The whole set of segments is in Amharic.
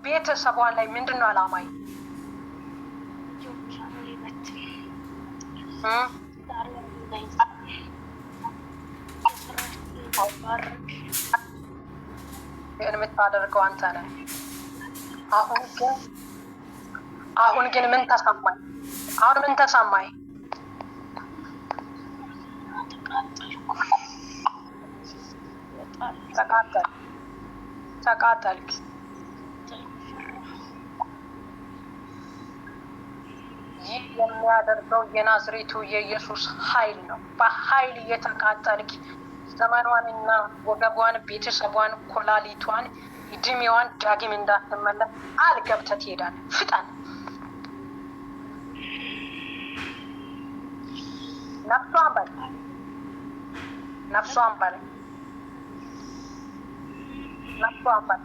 ቤተሰቧ ላይ ምንድን ነው አላማይ? ልጆቿን ሊበትን፣ ትዳሯን እንዳይዝ፣ የሰራችውን እንዳይባርክ። ይህን የምታደርገው አንተ ነህ። አሁን ግን ምን ተሰማኝ? አሁን ምን ተሰማኝ? ተቃጠልኩ። እወጣለሁ። ተቃጠል ተቃጠልክ። ፈራሁ። ይህ የሚያደርገው የናዝሬቱ የኢየሱስ ኃይል ነው። በኃይል እየተቃጠልክ ዘመኗንና ወገቧን፣ ቤተሰቧን፣ ኮላሊቷን፣ እድሜዋን ዳግም እንዳትመለስ አልገብተህ ትሄዳለህ። ፍጠን። ነፍሷን በል፣ ነፍሷን በል፣ ነፍሷን በል፣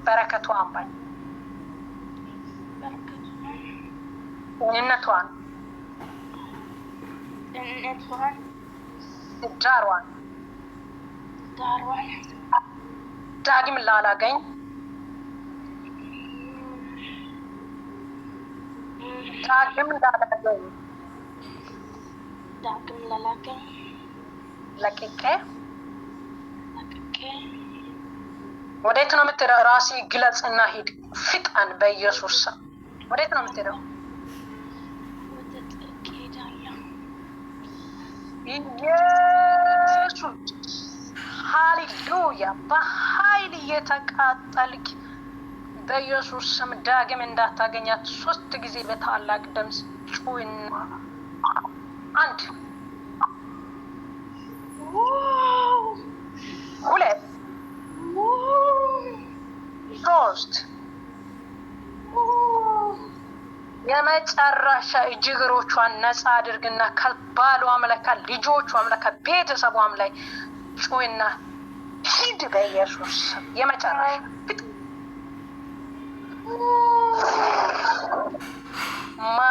በረከቷን በል፣ በረከቷን፣ ጤንነቷን፣ ጤንነቷን፣ ትዳሯን ዳሯን ዳግም ላላገኝ፣ ዳግም ላላገኝ፣ ዳግም ላላገኝ፣ ለቅቄ ለቅቄ፣ ወዴት ነው የምትሄደው? ራሲ ግለጽና ሂድ፣ ፍጠን፣ በኢየሱስ ስም። ወዴት ነው የምትሄደው? ወደ ጥልቅ እሄዳለሁ። ኢየሱስ፣ ሃሌሉያ! በኃይል እየተቃጠልክ በኢየሱስ ስም ዳግም እንዳታገኛት ሶስት ጊዜ በታላቅ ድምፅ ጩይና፣ አንድ፣ ሁለት፣ ሶስት። የመጨረሻ እጅ እግሮቿን ነፃ አድርግና ከባሏም ላይ፣ ከልጆቿም ላይ፣ ከቤተሰቧም ላይ ጩይና ሂድ በኢየሱስ ስም። የመጨረሻ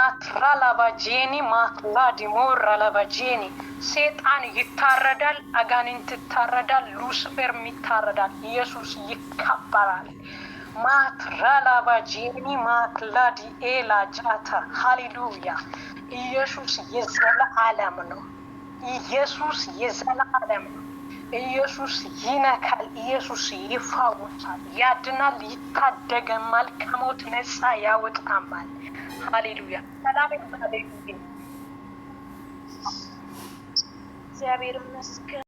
ማትራላባጄኒ ማትላዲሞራላባጄኒ። ሴጣን ይታረዳል፣ አጋንንት ይታረዳል፣ ሉሲፌርም ይታረዳል። ኢየሱስ ይከበራል። ማትራላባጄኒ ማትላዲኤላ ጃታ፣ ሃሌሉያ። ኢየሱስ የዘለዓለም ነው። ኢየሱስ የዘለዓለም ነው። ኢየሱስ ይነካል። ኢየሱስ ይፈውሳል፣ ያድናል፣ ይታደገማል፣ ከሞት ነፃ ያወጣማል። ሃሌሉያ። ሰላም ይሁን። እግዚአብሔር ይመስገን።